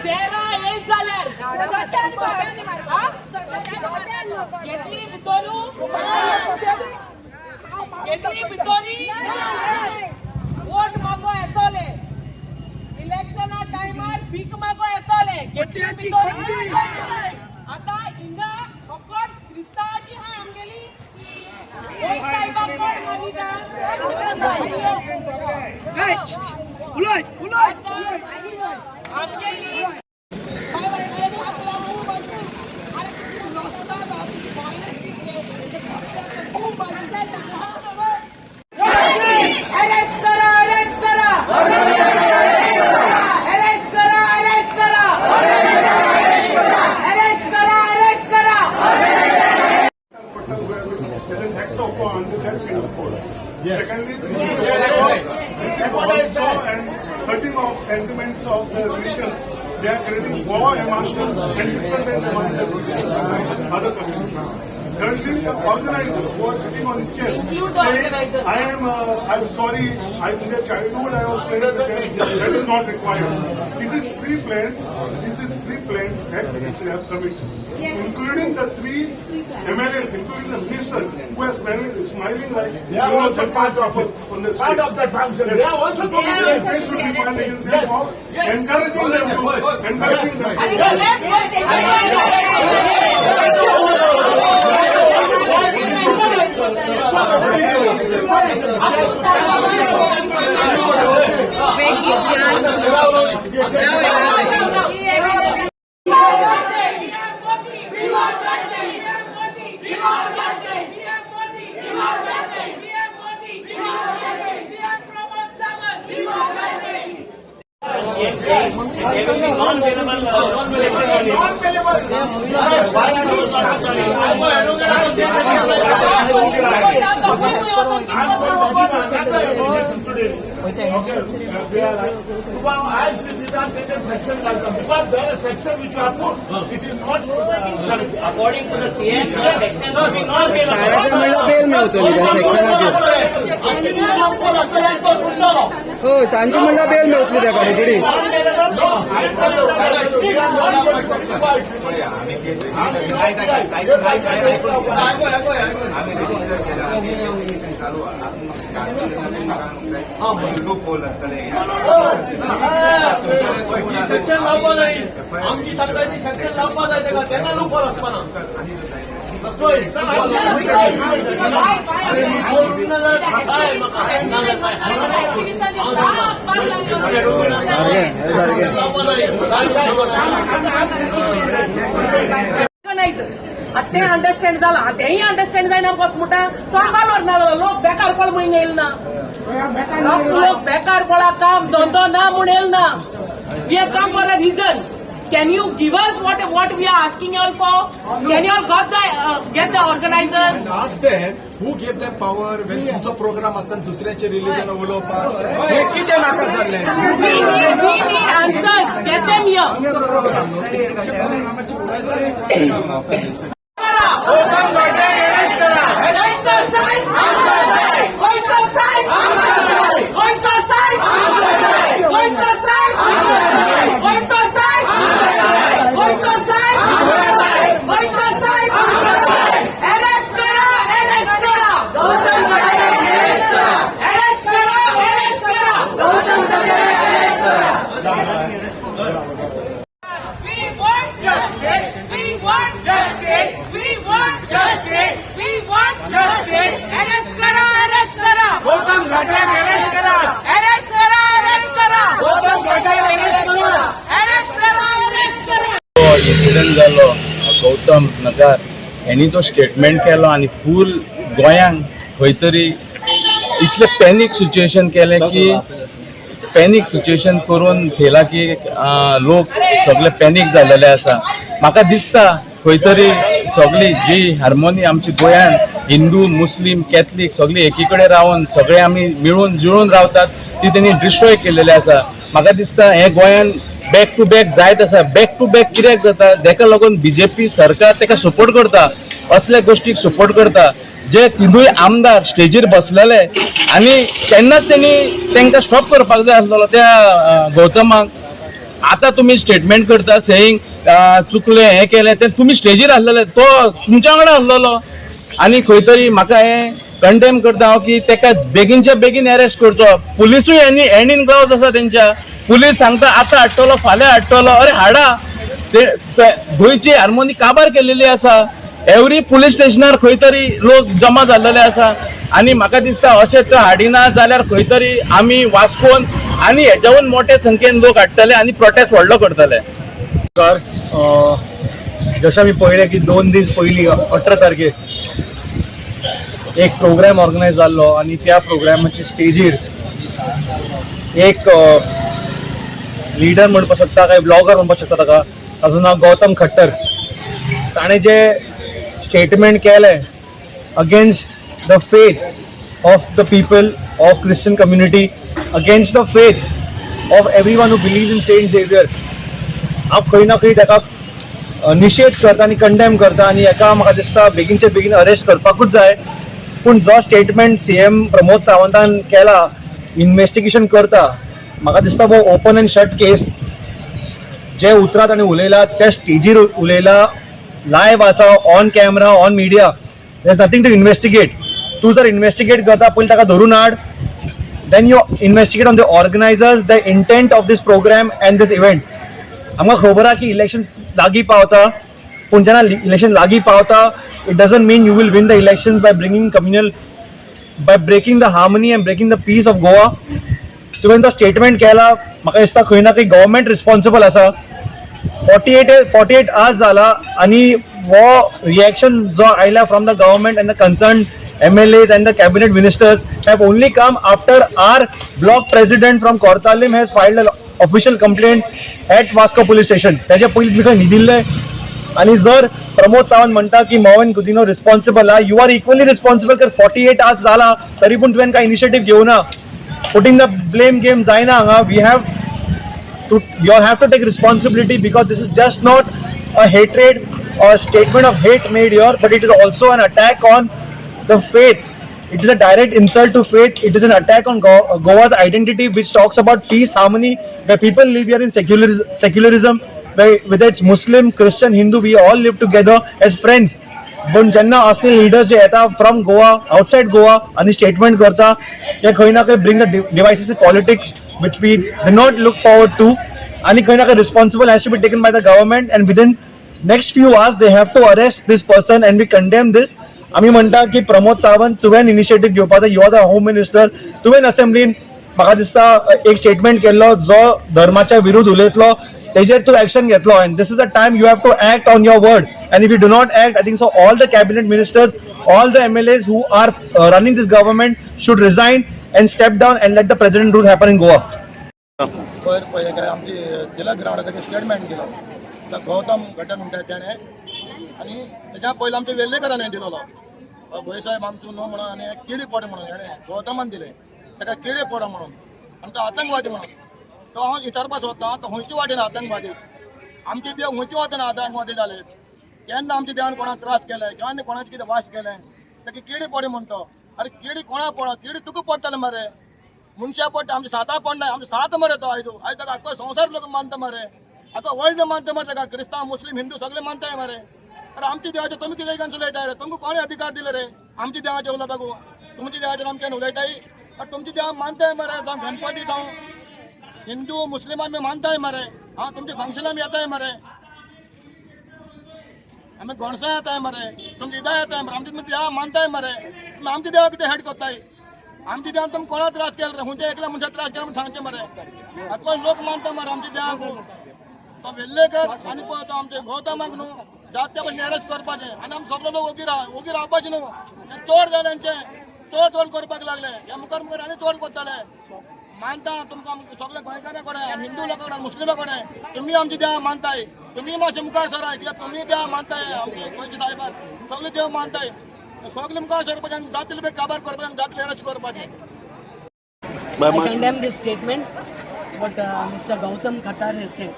तेरा येत जाल्यार हा? घेतली भितरू, घेतली भितरी. वोट मागो येतले, इलेक्शना टायमार भीक मागो येतले. घेतली भितरी. आता हिंगा फकत क्रिस्तांवाची हा आमगेली. एक साहेबाक कोण मानिता? उलय उलय. आमगेली अरेस्ट करा, अरेस्ट करा, अरेस्ट करा, अरेस्ट करा, अरेस्ट करा, अरेस्ट करा. There's an act of war under that penal code. Secondly, this is also and hurting of sentiments of the religions. They are creating war among them and discontent among the religions and other communities. Thirdly, the organizer who are sitting on his chest Include the saying, organizer. I am sorry, I in their childhood I was playing with them." That is not required. This is pre-planned, this is pre-planned act which they have committed. Including the three MLAs, including the ministers who are smiling, smiling like, They are also Jatkas part of it. On the street. Part of that function. Yes. They are also committed. They should be filed against them for encouraging them to, encouraging them to. आणि left. Today. Okay, we are like, तुका आयज विधान तेजेर section घालता because there is section which you have put, it is not correct. According to the CM, the section will be non साहेबान म्हणलं बेल मेवतली त्या सेक्शनाचेर. हो, सांजे म्हणलं बेल मेवतली तेका रोखडी. No, I tell you, we are not going to fight. आम्ही register केला, investigation चालू आहे. लूप होल आसतले. सेक्शन लावपा जाय. आमची सांगता ती सेक्शन लावपा जाय तेका, तेन्ना लूप होल वचपाना. चोय, सारकें हें सारकें. लावपा जाय. ऑर्गनायझर आतां तें अंडरस्टँड जालां. आतां तेंय अंडरस्टँड जायना. बस म्हणटा चोडपाल व्हरना जालो. लोक बेकार पळ म्हूण येयल ना. लोक लोक बेकार पळा, काम धंदो ना म्हूण येयल ना. We have come for a reason. Can you give us what we are asking you all for? Can you all got the get the organizers? Ask them who gave them power when तुमचो programme आसतना दुसऱ्याचे religion उलोवपाक. हे कितें नाका जाल्लें? We need answers. Get them here. तुमचो programme न्हू, तुमच्या प्रोग्रामाची उलयता. गोंयचो सायब, गोंयचो सायब, गोंयचो सायब, गोंयचो सायब, गोंयचो सायब, गोंयचो सायब, गोंयचो सायब. अरेस्ट करा, अरेस्ट करा, अरेस्ट करा, अरेस्ट करा. We want justice. We want justice. We want justice. We want justice. Arrest करा, arrest करा. गौतम घाट्याक अरेस्ट करा. Arrest करा, arrest करा. गौतम घाट्याक अरेस्ट करा. Arrest करा, arrest करा. जो इन्सिडंट जालो, गौतम नगर हेणी जो स्टेटमेंट केलो आनी फूल गोंयांक खंय तरी इतलें पॅनीक सिच्युएशन केलें की पॅनीक सिच्युएशन करून थेयला की लोक सगळे पॅनीक जाल्लेले आसा. म्हाका दिसता खंय तरी सगळी जी हार्मोनी आमची गोंयान हिंदू, मुस्लीम, कॅथलीक सगळी एकी कडेन रावन सगळे आमी मिळून जुळून रावतात, ती तेणी डिस्ट्रॉय केलेली आसा. म्हाका दिसता हें गोंयान बॅक टू बॅक जायत आसा. बॅक टू बॅक कित्याक जाता? तेका लागून बीजेपी सरकार तेका सपोर्ट करता, असल्या गोश्टीक सपोर्ट करता. जे तिनूय आमदार स्टेजीर बसलेले आनी तेन्नाच तेणी तांकां स्टॉप करपाक जाय आसलेलो त्या गौतमाक. आतां तुमी स्टेटमेंट करता सेईंग चुकले, हें केलें, तें तुमी स्टेजीर आसलेले, तो तुमच्या वांगडा आसलेलो. आनी खंय तरी म्हाका हें कंडेम करता हांव की तेका बेगीनच्या बेगीन अरेस्ट करचो. पुलिसूय हँड इन ग्लव्स आसा तेंच्या. पुलीस सांगता आतां हाडटलो, फाल्यां हाडटलो. अरे हाडा. ते ते गोंयची हार्मोनी काबार केलेली आसा. एवरी पुलीस स्टेशनार खंय तरी लोक जमा जाल्लेले आसा आनी म्हाका दिसता अशें ते हाडिना जाल्यार खंय तरी आमी वास्कोन आनी हेच्याहून मोठे संख्येन लोक हाडटले आनी प्रोटेस्ट व्हडलो करतले. नमस्कार. जशें आमी पळयलें की 2 दीस पयलीं 18 तारखेर एक प्रोग्राम ऑर्गनायज जाल्लो आनी त्या प्रोग्रामाच्या स्टेजीर एक लिडर म्हणपाक शकता काय ब्लॉगर म्हणपाक शकता ताका, ताजो नांव गौतम खट्टर. ताणें जे स्टेटमेंट केलें against the faith of the people of Christian community, against the faith of everyone who believe in Saint Xavier, हांव खंय ना खंय ताका निशेध करता आनी कंडेम करता आनी हेका म्हाका दिसता बेगीनचे बेगीन अरेस्ट करपाकूच जाय. पूण जो स्टेटमेंट सीएम प्रमोद सावंतान केला, इन्वेस्टिगेशन करता, म्हाका दिसता हो ओपन अँड शट केस. जे उतरां ताणें उलयला त्या स्टेजीर उलयला, लायव्ह आसा, on camera, on media. There is nothing to investigate. तूं जर इन्वेस्टिगेट करता, पयलीं ताका धरून हाड, then you investigate on the organizers, the intent of this program and this event. आमकां खबर आहा की इलेक्शन लागीं पावता, पूण जेन्ना इलेक्शन लागीं पावता, it doesn't mean you will win the elections by bringing communal, by breaking the harmony and breaking the peace of Goa. तुवें तो स्टेटमेंट केला, म्हाका दिसता खंय ना खंय गव्हर्मेंट रिस्पॉन्सिबल आसा. 48 hours जाला आनी हो रिएक्शन जो आयला from the government and the concern MLAs and the cabinet ministers have only come after our block president from Cortalim has filed an official complaint at Vasco police station. त्याच्या पयलीं तुमी खंय न्हिदिल्ले? आनी जर प्रमोद सावंत म्हणटा की मॉविन गुदिन्हो रिस्पॉन्सिबल आहा, you are equally responsible. कर 48 आवर्स जाला तरी पूण तुवें कांय इनिशिएटीव घेवना. पुटींग the blame game जायना हांगा. We have to you all have to take responsibility because this is just not a hatred or statement of hate made here, but it is also an attack on the faith. It is a direct insult to faith. It is an attack on Goa's identity, which talks about peace, harmony, where people live here in secularism, where whether it's Muslim, Christian, Hindu, we all live together as friends. पण जेन्ना असले leaders जे येता from Goa, outside Goa आनी statement करता, ते खंय ना खंय bring the divisive politics which we do not look forward to. आनी खंय ना खंय responsible has to be taken by the government and within next few hours they have to arrest this person and we condemn this. आमी म्हणटा की प्रमोद सावंत, तुवें initiative घेवपाक जाय. You are the home minister. तुवें असेंब्लीन म्हाका दिसता एक स्टेटमेंट केल्लो, जो धर्माच्या विरुद्ध उलयतलो तेजेर तूं एक्शन घेतलो, and this is a time you have to act on your word. And if you do not act, I think so all the cabinet ministers, all the MLAs who are running this government should resign and step down and let the president rule happen in Goa. पयर पळय काय आमची जिल्हा ग्रावंडाचेर statement दिलो त्या गौतम घटन म्हणटा तेणें आनी तेच्या पयलीं आमच्या वेर्लेकरान दिलोलो, भोई साहेब आमचो न्हू म्हणून आनी किडी पड म्हणून हेणें गौतमान दिलें ताका किडी पड म्हणून आनी तो आतंकवादी म्हणून. तो हांव विचारपाक सोदतां, तो खंयचे वाटेन आतंकवादी? आमचे देव खंयचे वाटेन आतंकवादी जाले? केन्ना आमच्या देवान कोणाक त्रास केले? केन्ना कोणाचें कितें वास केलें? ताका किडी पड म्हणतो. अरे, किडी कोणाक पड? किडी तुका पडटलें मरे. मनशा पडटा, आमच्या साता पडना. आमच्या सात मरे तो. आयज आयज ताका आख्खो संवसार लोक मानता मरे, आख्खो वर्ल्ड मानता मरे ताका. क्रिस्तांव, मुस्लीम, हिंदू सगळे मानताय मरे. अरे, आमच्या देवाचे तुमी कितें घेवन उलयताय रे? तुमकां कोणे अधिकार दिले रे आमच्या देवाचे उलोवपाक? तुमच्या देवाचेर आमच्यान उलयताय? अरे, तुमच्या देवा मानताय मरे. जावं गणपती, जावं हिंदू मुस्लिम, आमी मानताय मरे. हा, तुमच्या फंक्शनां आमी येताय मरे. आमी गोणसां येताय मरे, तुमच्या ईदा येताय मरे. आमच्या तुमी देवा मानताय मरे. तुमी आमच्या देवा कितें हेट करताय? आमच्या देवान तुमी कोणा त्रास केला रे? खंयच्या एकल्या मनशाक त्रास केला म्हणून सांगचें मरे. आख्खो लोक मानता मरे आमच्या देवाक. तो वेल्लेकर आनी पळय तो आमचे गौतमाक न्हू जात त्या भशेन अरेस्ट करपाचें आनी आमी सगळे लोक ओगी राव, ओगी रावपाचें न्हू. हें चड जालें हेंचें, चड चड करपाक लागले. हे मुखार मुखार आनी चड करतले. मानता तुमकां आमी सगळे गोंयकारां कडेन, हिंदू लोकां कडेन, मुस्लिमा कडेन, तुमी आमची देवा मानताय, तुमी मातशे मुखार सराय, कित्याक तुमी देवा मानताय. आमचे गोंयचे साहेबाक सगळे देव मानताय. सगळे मुखार सरपाचें, जातले बी काबार करपाचें, जातले अरेस्ट करपाचें. I condemn this statement, what Mr. Gautam Khattar has said.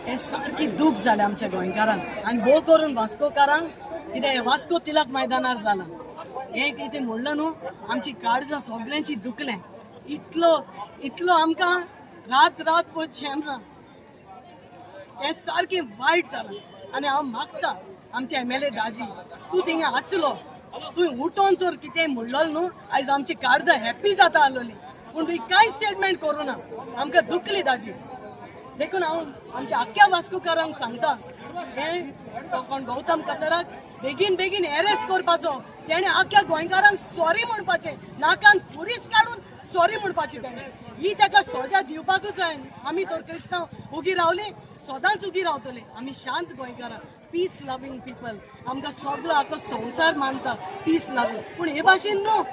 हे सारकी दूख जालें आमच्या गोंयकारांक आनी भोव करून वास्कोकारांक, कित्याक हें वास्को तिलक मैदानार जालां. हें कितें म्हणलें न्हू, आमची काळजां सगल्यांची दुखलें. इतलो इतलो आमकां रात रात पळय चेन ना. हें सारकें वायट जालां. आनी हांव मागता आमचे एमएलए दाजी, तूं थिंगा आसलो, तुवें उठोन तर कितें म्हणलो न्हू, आयज आमची काळजां हॅप्पी जाता आसलोली. पूण तुवें कांय स्टेटमेंट करूं ना, आमकां दुखली दाजी. देखून हांव आमच्या आख्ख्या वास्कोकारांक सांगता, हें तो कोण गौतम कतराक बेगीन बेगीन एरेस्ट करपाचो. तेणें आख्ख्या गोंयकारांक सॉरी म्हणपाचें, नाकान पुरीस काडून सॉरी म्हणपाची तेणें. ही ताका सजा दिवपाकूच जाय. आमी तर क्रिस्तांव उगी रावली, सदांच उगी रावतले. आमी शांत गोंयकारां, पीस लवींग पिपल. आमकां सगळो आख्खो संवसार मानता पीस लवींग, पूण हे भाशेन न्हू.